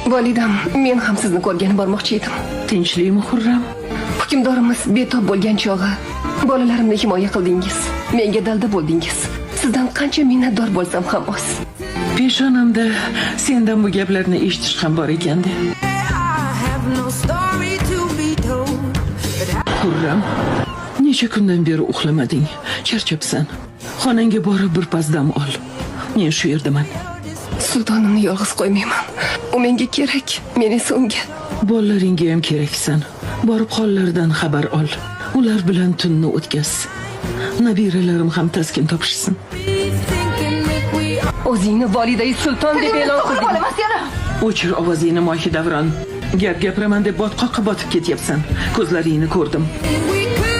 Volidam, men ham sizni ko'rgani bormoqchi edim. Tinchlikmi, Xurram? Hukmdorimiz betob bo'lgan chog'i bolalarimni himoya qildingiz. Menga dalda bo'ldingiz. Sizdan qancha minnatdor bo'lsam ham oz. Peshonamda sendan bu gaplarni eshitish ham bor ekanda. I have no story to be told, but I Xurram, necha kundan beri uxlamading? Charchabsan. Xonangga borib birpas dam ol. Men shu yerdaman. Sultonimni yolg'iz qo'ymayman. U menga kerak, men esa unga. Bolalaringga ham keraksan. Borib hollaridan xabar ol. Ular bilan tunni o'tkaz. Nabiralarim ham taskin topishsin. be thinking that we O'zingni volidai sulton deb e'lon qilding. O'chir ovozingni, Mohidavron. Gap gapiraman deb botqoqqa botib ketyapsan. Ko'zlaringni ko'rdim. we